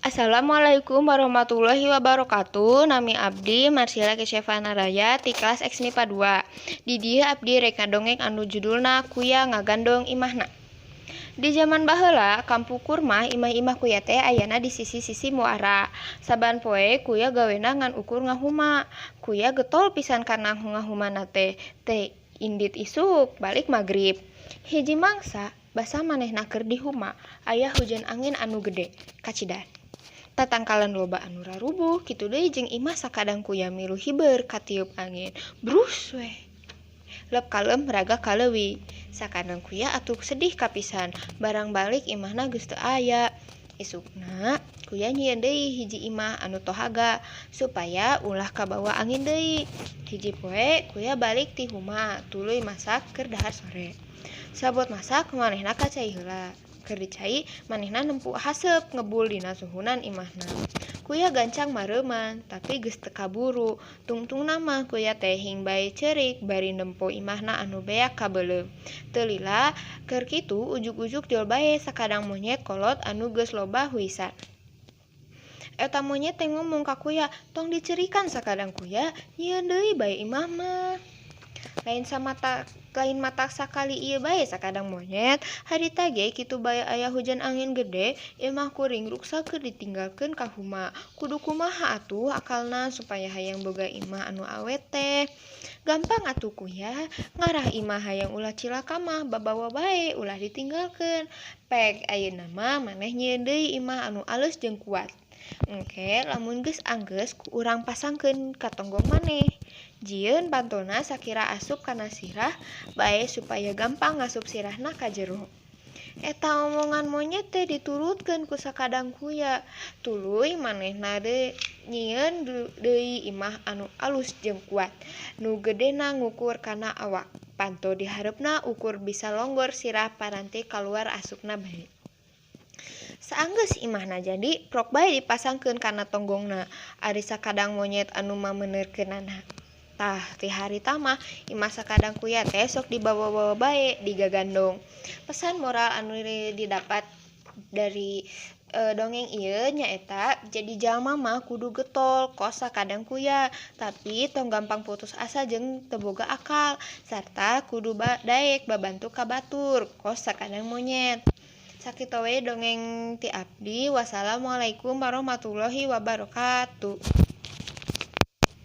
Assalamualaikum warahmatullahi wabarakatuh. Nami abdi Marsila Kesyafana Raya ti kelas X MIPA 2. Di dieu abdi rek ngadongeng anu judulna Kuya Ngagandong Imahna. Di jaman baheula kampungkur mah imah-imah kuya teh ayana di sisi-sisi muara. Saban poe kuya gawena ngan ukur ngahuma. Kuya getol pisan kana ngahumana teh. Teh indit isuk balik magrib. Hiji mangsa basa manehna keur di huma aya hujan angin anu gede kacidan. Tatangkalan loba anu rarubuh kitu deui jeung imah sakadang kuya milu hiber katiup angin. Brus weh. Lep kalem raga kaleuwi. Sakadang kuya atuh sedih kapisan barang balik imahna geus teu aya. Isukna kuya nyieun deui hiji imah anu tohaga supaya ulah kabawa angin deui. Hiji poe kuya balik ti huma tuluy masak keur dahar sore. Sabot masak manehna ka cai heula. Keur di cai manehna nempo haseup ngebul dina suhunan imahna. Kuya gancang mareuman tapi geus teu kaburu. Tungtungna mah kuya teh hingbai ceurik bari nempo imahna anu beak kabeuleum. Teu lila keur kitu ujug-ujug jol bae sakadang monyet kolot anu geus loba huisan. Eta monyet teh ngomong ka kuya, "Tong dicerikan sakadang kuya, nyieun deui bae imah mah." Lain matak sakali ieu bae sakadang monyet, harita ge kitu bae aya hujan angin gede, imah kuring ruksak keur ditinggalkeun ka huma. Kudu kumaha atuh akalna supaya hayang boga imah anu awet teh. Gampang atuh kuya, ngarah imah hayang ulah cilaka mah babawa bae ulah ditinggalkeun. Pek ayeuna mah maneh nyieun deui imah anu alus jeung kuat. Engke lamun geus anggeus ku urang pasangkeun ka tonggong maneh. Jieun pantona sakira asup kana sirah bae supaya gampang ngasup sirahna ka jero. Eta omongan monyet teh diturutkeun ku sakadang kuya. Tuluy manehna nyieun deui imah anu alus jeung kuat. Nu gedena ngukur kana awak. Panto di hareupna ukur bisa longgor sirah paranti kaluar asupna bae. Saanggeus imahna jadi, prok bae dipasangkeun kana tonggongna. Ari sakadang monyet anu mameuneurkeunana. Tah ti harita mah imah sakadang kuya teh sok dibawa-bawa bae digagandong. Pesan moral anu didapat dari dongeng ieu nyaeta jadi jalma mah kudu getol kos sakadang kuya, tapi tong gampang putus asa jeung teu boga akal sarta kudu daek babantu ka batur kos sakadang monyet. Sakitu we dongeng ti abdi. Wassalamualaikum warahmatullahi wabarakatuh.